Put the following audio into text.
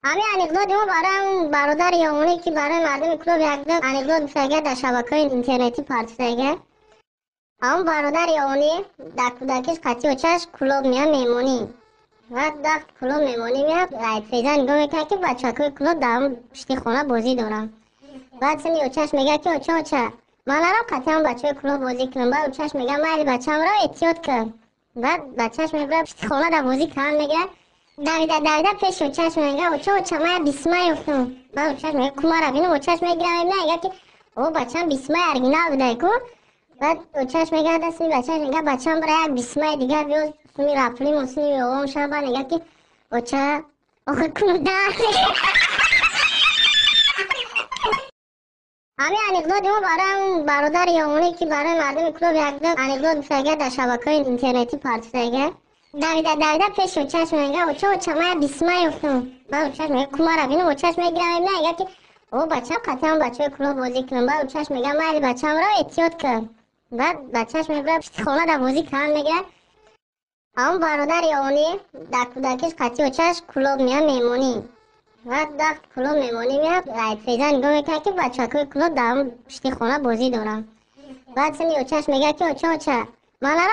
Ҳамин анекдоти мо барои он бародари ёвонӣ, ки барои мардуми клуб якдо анекдот гуфтага, дар шабакаҳои интернетӣ партофтага. Ҳамон бародари ёвонӣ дар кӯдакиш қатъи очаш Кӯлоб меяд меҳмонӣ. Вақт вақт Кӯлоб меҳмонӣ меяд, феза нигоҳ мекунад, ки бачакҳои Кӯлоб дар ҳамон пушти хона бозӣ доранд. Баъд сини очаш мегӯяд, ки оча, оча, ман нарам қатъи ҳамон бачаҳои Кӯлоб бозӣ кунам. Баъд очаш мегӯяд: майли, бачаам, рав, эҳтиёт кун. Баъд бачааш мебарад, пушти хона дар бозӣ кардан мегӯяд. Давида, давида пеши очаш мегӯяд: оча, оча, ман як бисма ёфтам. Баъд очаш мегӯяд: ку, мара бинам. Очаш мегирам, мебинад, мегӯяд, ки о, бачаам, бисмаи оригинал будай ку. Баъд очаш мегӯяд, дастми бачааш мегӯяд: бачаам, бира, як бисмаи дигар биёз, суми раплиму суми овом шава. Баъд мегӯяд, ки оча, охир кунуда. Ҳамин анекдоти мо барои он бародари ёвонӣ, ки барои мардуми клуб якдо анекдот гуфтага, дар шабакаҳои интернетӣ партофтага. Давида, давида пеши очаш мегӯяд: оча, оча, ман як бисма ёфтам. Баъд очаш мегӯяд: ку, мара бинам. Очаш мегирам, мебинад, мегӯяд, ки о, бачаам, қатъи ҳамон бачаҳои клуб бозӣ кунам. Баъд очаш мегӯяд: майли, бачаам, рав, эҳтиёт кун. Баъд бачааш мебарад, пушти хона дар бозӣ кардан мегӯяд. Ҳамон бародари ёвонӣ дар кӯдакиш қатъи очаш Кӯлоб меяд меҳмонӣ. Вақт вақт Кӯлоб меҳмонӣ меяд, феза нигоҳ мекунад, ки бачакҳои клуб дар ҳамон пушти хона бозӣ доранд. Баъд сини очаш мегӯяд, ки оча, оча, ман нарам.